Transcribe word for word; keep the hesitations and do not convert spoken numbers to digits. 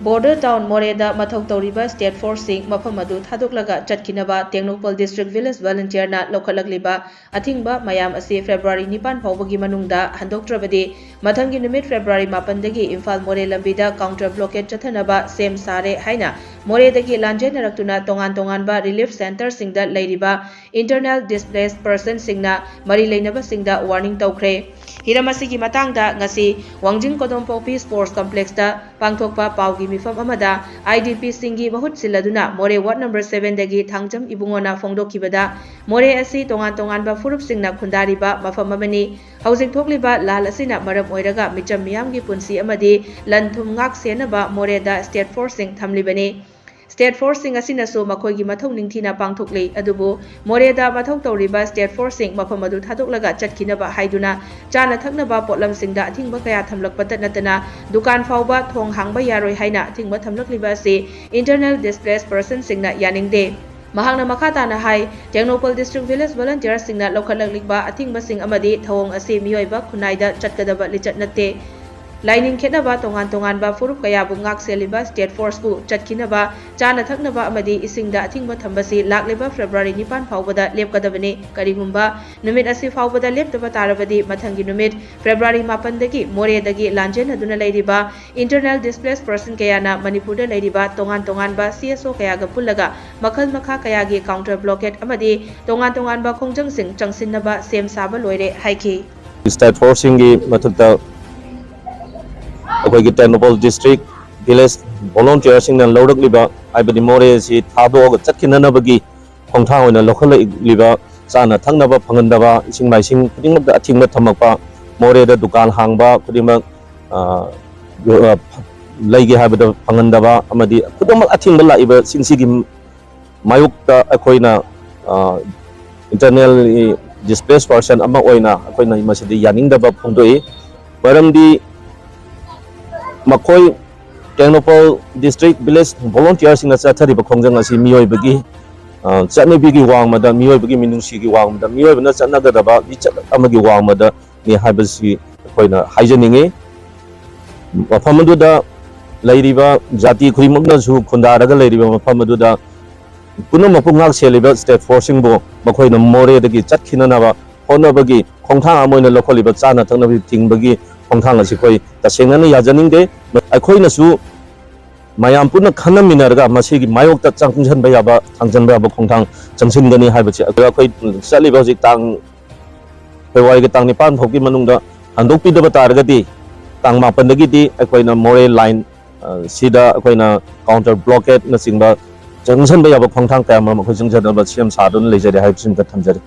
Border town ꯃꯣꯔꯦꯗ ꯃꯊꯧ ꯇꯧꯔꯤꯕ state forceꯁꯤꯡ ꯃꯐꯝ ꯑꯗꯨ ꯊꯥꯗꯣꯛꯂꯒ ꯆꯠꯈꯤꯅꯕ ꯇꯦꯡꯅꯧꯄꯜ district village volunteerꯅ ꯂꯧꯈꯠꯂꯛꯂꯤꯕ ꯑꯊꯤꯡꯕ ꯃꯌꯥꯝ ꯑꯁꯤ February ꯅꯤꯄꯥꯟ ꯐꯥꯎꯕꯒꯤ ꯃꯅꯨꯡꯗ ꯍꯟꯗꯣꯛꯇ꯭ꯔꯕꯗꯤ ꯃꯊꯪꯒꯤ ꯅꯨꯃꯤꯠ February ꯃꯥꯄꯟꯗꯒꯤ ꯏꯝꯐꯥꯜ ꯃꯣꯔꯦ ꯂꯝꯕꯤꯗ counter blockade ꯆꯠꯊꯅꯕ ꯁꯦꯝ ꯁꯥꯔꯦ ꯍꯥꯏꯅ ꯃꯣꯔꯦꯗꯒꯤ ꯂꯥꯟꯖꯦꯟꯅꯔꯛꯇꯨꯅ ꯇꯣꯉꯥꯟ ꯇꯣꯉꯥꯟꯕ relief centreꯁꯤꯡꯗ ꯂꯩꯔꯤꯕ internal displaced personꯁꯤꯡꯅ ꯃꯔꯤ ꯂꯩꯅꯕꯁꯤꯡꯗ warning ꯇꯧꯈ꯭ꯔꯦ꯫ ꯍꯤꯔꯝ ꯑꯁꯤꯒꯤ ꯃꯇꯥꯡꯗ ꯉꯁꯤ ꯋꯥꯡꯖꯤꯡ ꯀꯣꯗꯣꯝꯄꯣꯛꯄꯤ sports complexꯇ ꯄꯥꯡꯊꯣꯛꯄ ꯄꯥꯎꯒꯤ ꯃꯤꯐꯝ ꯑꯃꯗ IDPꯁꯤꯡꯒꯤ ꯃꯍꯨꯠ ꯁꯤꯜꯂꯗꯨꯅ ꯃꯣꯔꯦ ward number sevenꯗꯒꯤ ꯊꯥꯡꯖꯝ ꯏꯕꯨꯡꯉꯣꯅ ꯐꯣꯡꯗꯣꯛꯈꯤꯕꯗ, ꯃꯣꯔꯦ ꯑꯁꯤ ꯇꯣꯉꯥꯟ ꯇꯣꯉꯥꯟꯕ ꯐꯨꯔꯨꯞꯁꯤꯡꯅ ꯈꯨꯟꯗꯥꯔꯤꯕ ꯃꯐꯝ ꯑꯃꯅꯤ꯫ ꯍꯧꯖꯤꯛ ꯊꯣꯛꯂꯤꯕ ꯂꯥꯜ ꯑꯁꯤꯅ ꯃꯔꯝ ꯑꯣꯏꯔꯒ ꯃꯤꯆꯝ ꯃꯤꯌꯥꯝꯒꯤ ꯄꯨꯟꯁꯤ ꯑꯃꯗꯤ ꯂꯟ ꯊꯨꯝ ꯉꯥꯛ ꯁꯦꯟꯅꯕ ꯃꯣꯔꯦꯗ state forceꯁꯤꯡ ꯊꯝꯂꯤꯕꯅꯤ꯫ State forceꯁꯤꯡ ꯑꯁꯤꯅꯁꯨ ꯃꯈꯣꯏꯒꯤ ꯃꯊꯧ ꯅꯤꯡꯊꯤꯅ ꯄꯥꯡꯊꯣꯛꯂꯤ, ꯑꯗꯨꯕꯨ ꯃꯣꯔꯦꯗ ꯃꯊꯧ ꯇꯧꯔꯤꯕ state forceꯁꯤꯡ ꯃꯐꯝ ꯑꯗꯨ ꯊꯥꯗꯣꯛꯂꯒ ꯆꯠꯈꯤꯅꯕ ꯍꯥꯏꯗꯨꯅ ꯆꯥꯅ ꯊꯛꯅꯕ ꯄꯣꯠꯂꯝꯁꯤꯡꯗ ꯑꯊꯤꯡꯕ ꯀꯌꯥ ꯊꯝꯂꯛꯄꯇ ꯅꯠꯇꯅ ꯗꯨꯀꯥꯟ ꯐꯥꯎꯕ ꯊꯣꯡ ꯍꯥꯡꯕ ꯌꯥꯔꯣꯏ ꯍꯥꯏꯅ ꯑꯊꯤꯡꯕ ꯊꯝꯂꯛꯂꯤꯕ ꯑꯁꯤ internal displaced personꯁꯤꯡꯅ ꯌꯥꯅꯤꯡꯗꯦ꯫ ꯃꯍꯥꯛꯅ ꯃꯈꯥ ꯇꯥꯅ ꯍꯥꯏ, ꯇꯦꯡꯅꯧꯄꯜ district village volunteerꯁꯤꯡꯅ ꯂꯧꯈꯠꯂꯛꯂꯤꯕ ꯑꯊꯤꯡꯕꯁꯤꯡ ꯑꯃꯗꯤ ꯊꯧꯑꯣꯡ ꯑꯁꯤ ꯃꯤꯑꯣꯏꯕ ꯈꯨꯟꯅꯥꯏꯗ ꯆꯠꯀꯗꯕ ꯂꯤꯆꯠ ꯅꯠꯇꯦ꯫ ꯂꯥꯏꯅꯤꯡ ꯈꯦꯠꯅꯕ ꯇꯣꯉꯥꯟ ꯇꯣꯉꯥꯟꯕ ꯐꯨꯔꯨꯞ ꯀꯌꯥꯕꯨ ꯉꯥꯛ ꯁꯦꯜꯂꯤꯕ state forceꯄꯨ ꯆꯠꯈꯤꯅꯕ, ꯆꯥꯅ ꯊꯛꯅꯕ ꯑꯃꯗꯤ ꯏꯁꯤꯡꯗ ꯑꯊꯤꯡꯕ ꯊꯝꯕꯁꯤ ꯂꯥꯛꯂꯤꯕ February ꯅꯤꯄꯥꯟ ꯐꯥꯎꯕꯗ ꯂꯦꯞꯀꯗꯕꯅꯤ꯫ ꯀꯔꯤꯒꯨꯝꯕ ꯅꯨꯃꯤꯠ ꯑꯁꯤ ꯐꯥꯎꯕꯗ ꯂꯦꯞꯇꯕ ꯇꯥꯔꯕꯗꯤ ꯃꯊꯪꯒꯤ ꯅꯨꯃꯤꯠ February ꯃꯥꯄꯟꯗꯒꯤ ꯃꯣꯔꯦꯗꯒꯤ ꯂꯥꯟꯖꯦꯟꯅꯗꯨꯅ ꯂꯩꯔꯤꯕ internal displaced person ꯀꯌꯥꯅ ꯃꯅꯤꯄꯨꯔꯗ ꯂꯩꯔꯤꯕ ꯇꯣꯉꯥꯟ ꯇꯣꯉꯥꯟꯕ CSO ꯀꯌꯥꯒ ꯄꯨꯜꯂꯒ ꯃꯈꯜ ꯃꯈꯥ ꯀꯌꯥꯒꯤ counter blockade ꯑꯃꯗꯤ ꯇꯣꯉꯥꯟ ꯇꯣꯉꯥꯟꯕ ꯈꯣꯡꯖꯪꯁꯤꯡ ꯆꯪꯁꯤꯟꯅꯕ ꯁꯦꯝ ꯁꯥꯕ ꯂꯣꯏꯔꯦ ꯍꯥꯏꯈꯤ꯫ State forceꯁꯤꯡꯒꯤ ꯃꯊꯛꯇ ꯑꯩꯈꯣꯏꯒꯤ ꯇꯦꯡꯅꯧꯄꯜ district village volunteerꯁꯤꯡꯅ ꯂꯧꯔꯛꯂꯤꯕ, ꯍꯥꯏꯕꯗꯤ ꯃꯣꯔꯦ ꯑꯁꯤ ꯊꯥꯗꯣꯛꯑꯒ ꯆꯠꯈꯤꯅꯅꯕꯒꯤ ꯈꯣꯡꯊꯥꯡ ꯑꯣꯏꯅ ꯂꯧꯈꯠꯂꯛꯂꯤꯕ ꯆꯥꯅ ꯊꯛꯅꯕ ꯐꯪꯍꯟꯗꯕ, ꯏꯁꯤꯡ ꯃꯥꯏꯁꯤꯡ ꯈꯨꯗꯤꯡꯃꯛꯇ ꯑꯊꯤꯡꯕ ꯊꯝꯃꯛꯄ, ꯃꯣꯔꯦꯗ ꯗꯨꯀꯥꯟ ꯍꯥꯡꯕ ꯈꯨꯗꯤꯡꯃꯛ, ꯑ, ꯂꯩꯒꯦ ꯍꯥꯏꯕꯗ ꯐꯪꯍꯟꯗꯕ ꯑꯃꯗꯤ ꯈꯨꯗꯤꯡꯃꯛ ꯑꯊꯤꯡꯕ ꯂꯥꯛꯏꯕꯁꯤꯡꯁꯤꯒꯤ ꯃꯥꯌꯣꯛꯇ ꯑꯩꯈꯣꯏꯅ, ꯑ, internally displaced person ꯑꯃ ꯑꯣꯏꯅ ꯑꯩꯈꯣꯏꯅ ꯃꯁꯤꯗ ꯌꯥꯅꯤꯡꯗꯕ ꯐꯣꯡꯗꯣꯛꯏ꯫ ꯃꯔꯝꯗꯤ ꯃꯈꯣꯏ ꯇꯦꯡꯅꯧꯄꯜ district village volunteerꯁꯤꯡꯅ ꯆꯠꯊꯔꯤꯕ ꯈꯣꯡꯖꯪ ꯑꯁꯤ ꯃꯤꯑꯣꯏꯕꯒꯤ, ꯑ, ꯆꯠꯅꯕꯤꯒꯤ ꯋꯥꯡꯃꯗ, ꯃꯤꯑꯣꯏꯕꯒꯤ ꯃꯤꯅꯨꯡꯁꯤꯒꯤ ꯋꯥꯡꯃꯗ, ꯃꯤꯑꯣꯏꯕꯅ ꯆꯠꯅꯒꯗꯕ ꯂꯤꯆꯠ ꯑꯃꯒꯤ ꯋꯥꯡꯃꯗꯅꯤ ꯍꯥꯏꯕꯁꯤ ꯑꯩꯈꯣꯏꯅ ꯍꯥꯏꯖꯅꯤꯡꯏ꯫ ꯃꯐꯝ ꯑꯗꯨꯗ ꯂꯩꯔꯤꯕ ꯖꯥꯇꯤ ꯈꯨꯗꯤꯡꯃꯛꯅꯁꯨ ꯈꯨꯟꯗꯥꯔꯒ ꯂꯩꯔꯤꯕ ꯃꯐꯝ ꯑꯗꯨꯗ ꯄꯨꯝꯅꯃꯛꯄꯨ ꯉꯥꯛ ꯁꯦꯜꯂꯤꯕ ꯁ꯭ꯇꯦꯠ ꯐꯣꯔꯁꯁꯤꯡꯕꯨ ꯃꯈꯣꯏꯅ ꯃꯣꯔꯦꯗꯒꯤ ꯆꯠꯈꯤꯅꯅꯕ ꯍꯣꯠꯅꯕꯒꯤ ꯈꯣꯡꯊꯥꯡ ꯑꯃ ꯑꯣꯏꯅ ꯂꯧꯈꯠꯂꯤꯕ ꯆꯥꯅ ꯊꯛꯅꯕ ꯊꯤꯡꯕꯒꯤ ꯈꯣꯡꯊꯥꯡ ꯑꯁꯤ ꯑꯩꯈꯣꯏ ꯇꯁꯦꯡꯅꯅ ꯌꯥꯖꯅꯤꯡꯗꯦ꯫ ꯑꯩꯈꯣꯏꯅꯁꯨ ꯃꯌꯥꯝ ꯄꯨꯟꯅ ꯈꯟꯅꯃꯤꯟꯅꯔꯒ ꯃꯁꯤꯒꯤ ꯃꯥꯌꯣꯛꯇ ꯆꯪꯁꯤꯟꯕ ꯌꯥꯕ, ꯊꯥꯡꯖꯤꯟꯕ ꯌꯥꯕ ꯈꯣꯡꯊꯥꯡ ꯆꯪꯁꯤꯟꯒꯅꯤ ꯍꯥꯏꯕꯁꯤ ꯑꯩꯈꯣꯏ ꯆꯠꯂꯤꯕ ꯍꯧꯖꯤꯛ ꯇꯥꯡ, ꯐꯦꯕ꯭ꯔꯨꯋꯥꯔꯤꯒꯤ ꯇꯥꯡ ꯅꯤꯄꯥꯟ ꯐꯥꯎꯒꯤ ꯃꯅꯨꯡꯗ ꯍꯟꯗꯣꯛꯄꯤꯗꯕ ꯇꯥꯔꯒꯗꯤ ꯇꯥꯡ ꯃꯥꯄꯟꯗꯒꯤꯗꯤ ꯑꯩꯈꯣꯏꯅ ꯃꯣꯔꯦ ꯂꯥꯏꯟ, ꯑ, ꯁꯤꯗ ꯑꯩꯈꯣꯏꯅ ꯀꯥꯎꯟꯇꯔ ꯕ꯭ꯂꯣꯀꯦꯠꯅꯆꯤꯡꯕ ꯆꯪꯁꯤꯟꯕ ꯌꯥꯕ ꯈꯣꯡꯊꯥꯡ ꯀꯌꯥ ꯃꯔꯨꯝ ꯑꯩꯈꯣꯏ ꯆꯪꯖꯅꯕ ꯁꯦꯝ ꯁꯥꯗꯨꯅ ꯂꯩꯖꯔꯤ ꯍꯥꯏꯕꯁꯤꯃꯇ ꯊꯝꯖꯔꯤ꯫